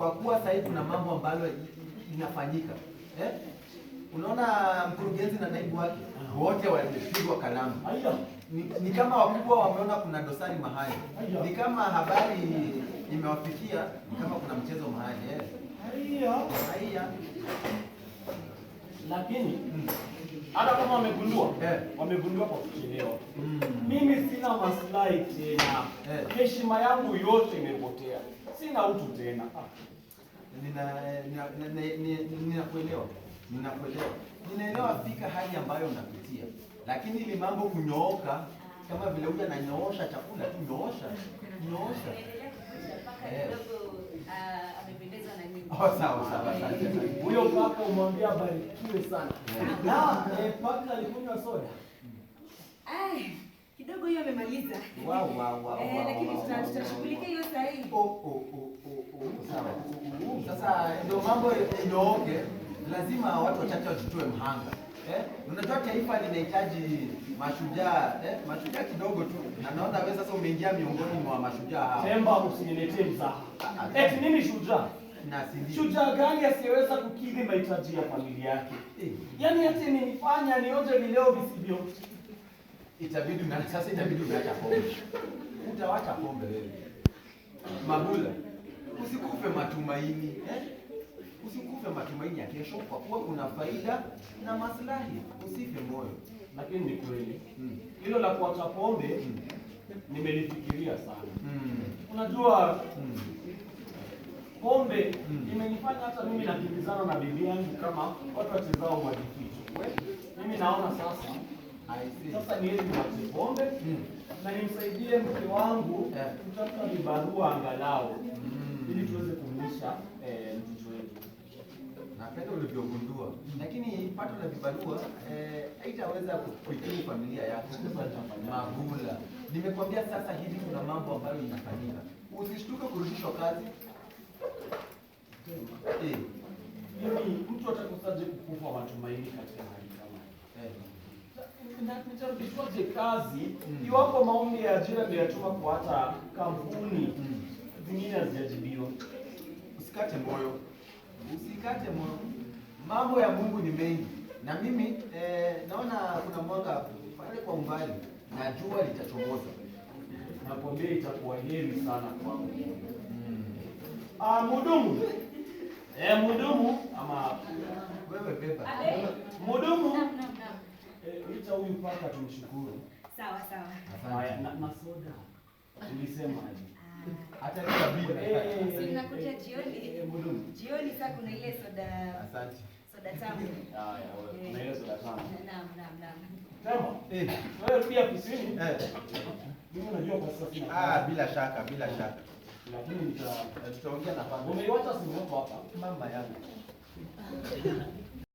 Kwa kuwa sasa hivi kuna mambo ambalo inafanyika. Eh? Unaona mkurugenzi na naibu wake wote wamepigwa kalamu. Haya. Ni kama wakubwa wameona kuna dosari mahali. Ni kama habari imewafikia, ni kama kuna mchezo mahali eh. Haya. Haya. Lakini hata kama wamegundua, wamegundua kwa kuchelewa. Mimi sina maslahi tena. Heshima yangu yote imepotea. Sina utu tena. Ninakuelewa. Ninakuelewa. Ninaelewa fika hali ambayo unapitia. Lakini ili mambo kunyooka kama vile huyu ananyoosha chakula tu, nyoosha. Nyoosha. Endelea kukuja mpaka kidogo amependezwa na nyinyi. Oh, sawa sawa, asante. Asante. Huyo paka umwambia abarikiwe sana. Na paka alikunywa soda. Ai, kidogo hiyo amemaliza. Wow, Lakini tutashughulikia hiyo saa hii. Oh. Sawa. Sasa ndio mambo inyooke, lazima watu wachache wajitoe mhanga. Eh? Unajua taifa linahitaji mashujaa, eh? Mashujaa kidogo tu. Na naona wewe sasa umeingia miongoni mwa mashujaa hao. Temba, usiniletee mzaha. Ah, ah. Eti mimi shujaa? Na si ndio? Shujaa gani asiyeweza kukidhi mahitaji ya familia yake? Yaani ati imenifanya nionje vileo visivyo. Itabidi na sasa itabidi umeacha pombe. Utawacha pombe wewe. Mabula, usikufe matumaini, eh? Usikufe matumaini ya kesho kwa kuwa kuna faida na maslahi. Usife moyo. Lakini ni kweli. Hilo la kuacha pombe nimelifikiria sana. Unajua pombe imenifanya hata mimi nakimbizana na bibi yangu kama watu wachezao majificho. Mimi naona sasa I see. sasa ni heri niache pombe na nimsaidie mke wangu kutafuta vibarua angalau ili tuweze kumlisha mtoto wetu. Napenda ulivyogundua. Lakini pato la vibarua haitaweza kuikimu familia yako. Mabula, nimekwambia sasa hivi kuna mambo ambayo inafanyika. Usishtuke kurudishwa kazi. Mimi mtu atakosaje kukufa matumaini katika hali kama hii? Nitarudishwaje kazi iwapo maombi ya ajira niliyatuma kwa hata kampuni zingine hazijajibiwa? Usikate moyo, usikate moyo. Mambo ya Mungu ni mengi, na mimi naona kuna mwanga pale kwa umbali na jua litachomoza. Nakwambia itakuwa heri sana kwangu. Ah, mhudumu. Mhudumu ama Wewe beba. Abe. Mhudumu. Naam, naam, naam. Ita huyu paka tumshukuru. Sawa sawa. Haya, Asante. na soda. Ulisemaje? Hata bila. Si mnakuja jioni? Mhudumu. Jioni saa kuna ile soda Asante. soda tamu. Haya, wewe, kuna ile soda tamu. Naam, naam, naam. Tema. Wewe pia ofisini. Mimi unajua kwa sasa sina kazi. Bila shaka, bila shaka. Lakini nita Tutaongea na papa. Umeiwacha simu yako hapa. Mama yangu.